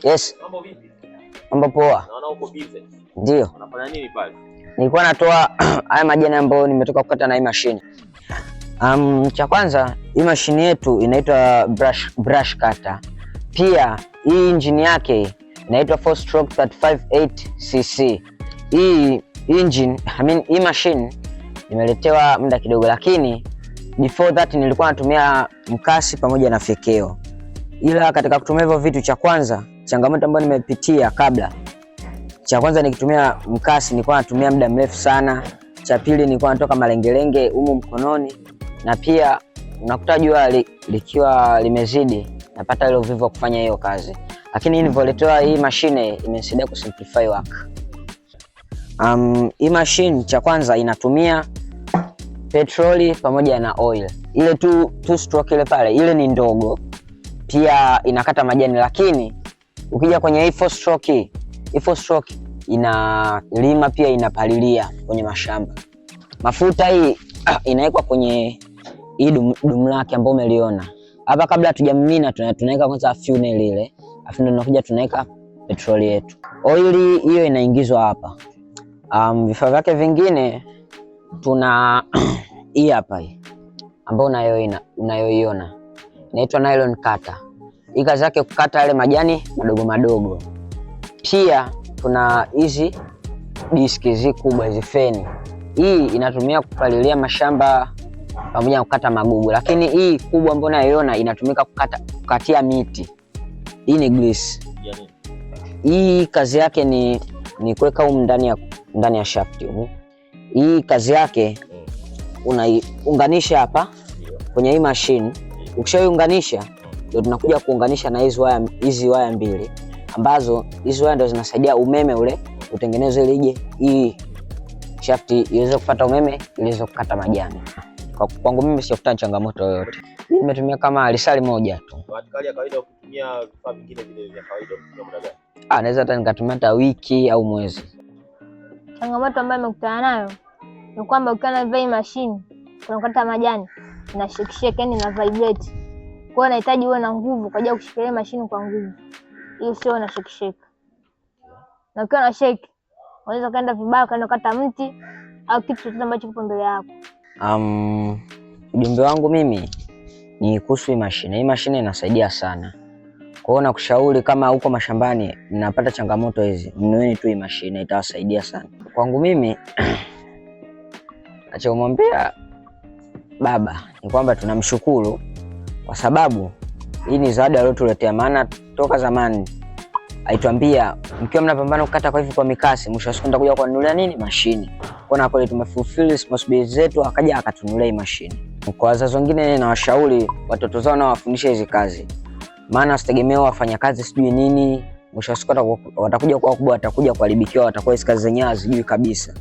Yes. Mambo vipi? Mambo poa. Naona uko busy. Ndio. Unafanya nini pale? Nilikuwa natoa haya majani ambayo nimetoka kukata na hii mashine. Cha kwanza hii mashine yetu inaitwa brush cutter. Pia hii engine yake inaitwa 4 stroke 358 cc. Hii engine, I mean, hii machine nimeletewa muda kidogo, lakini before that nilikuwa natumia mkasi pamoja na fyekeo. Ila katika kutumia hivyo vitu, cha kwanza changamoto ambayo nimepitia kabla, cha kwanza nikitumia mkasi nilikuwa natumia muda mrefu sana. Cha pili nilikuwa natoka malengelenge humu mkononi, na pia unakuta jua likiwa limezidi napata ile uvivu wa kufanya hiyo kazi. Lakini nilivyoletewa hii mashine imenisaidia kusimplify work. Hii machine cha kwanza inatumia petroli pamoja na oil. Ile two stroke ile pale, ile ni ndogo, pia inakata majani, lakini ukija kwenye hii four stroke, hii four stroke inalima pia inapalilia kwenye mashamba. Mafuta hii inawekwa kwenye hii dumu lake ambao umeliona hapa. Kabla hatujamimina tunaweka kwanza funnel ile, afu ndio tunakuja tunaweka petroli yetu. Oili hiyo inaingizwa hapa. Vifaa vyake vingine tuna hii hapa hii ambayo unayoiona inaitwa nylon cutter. Hii kazi yake kukata yale majani madogo madogo. Pia tuna hizi diski hizi kubwa hizi feni. Hii inatumia kupalilia mashamba pamoja na kukata magugu, lakini hii kubwa ambayo unayoiona inatumika kukatia miti. Hii ni grease. Yani, Hii kazi yake ni kuweka humu ndani ya shaft humu. Hii kazi yake unaiunganisha hapa kwenye hii machine. Ukishaiunganisha ndio tunakuja kuunganisha na hizi waya mbili ambazo hizi waya ndio zinasaidia umeme ule utengenezwe ili ije hii shaft iweze kupata umeme ili iweze kukata majani. Kwangu mimi sijakutana changamoto yoyote. Mimi nimetumia kama lisaa moja tu. Kwa hali ya kawaida ukitumia vifaa vingine vile vya kawaida unatumia muda gani? Ah, naweza hata nikatumia hata wiki au mwezi. Changamoto ambayo nimekutana nayo ni kwamba ukiwa na hii mashine kuna kukata majani ina shake shake, yani ina vibrate. Kwa hiyo unahitaji uwe na nguvu kwa ajili ya kushikilia mashine kwa nguvu, ili usiwe na shake shake. Na ukiwa na shake unaweza kaenda vibaya, ukaenda kukata mti au kitu chochote ambacho kipo mbele yako. Ujumbe wangu mimi ni kuhusu hii mashine. Hii mashine inasaidia sana. Kwa hiyo nakushauri kama uko mashambani mnapata changamoto hizi, mnueni tu hii mashine, itawasaidia sana. Kwangu mimi nachomwambia baba ni kwamba tunamshukuru kwa sababu hii ni zawadi aliyotuletea, maana toka zamani alituambia mkiwa mnapambana kukata kwa hivi kwa mikasi, mwisho wa siku nitakuja kuwanunulia nini mashine. Kwa na kweli tumefulfill responsibility zetu, akaja akatununulia hii mashine. Kwa wazazi wengine nawashauri watoto zao nao wafundishe hizi kazi, maana wasitegemee wafanyakazi sijui nini, mwisho wa siku watakuja kuwa wakubwa, watakuja kuharibikiwa, watakuwa hizi kazi zenyewe hazijui kabisa.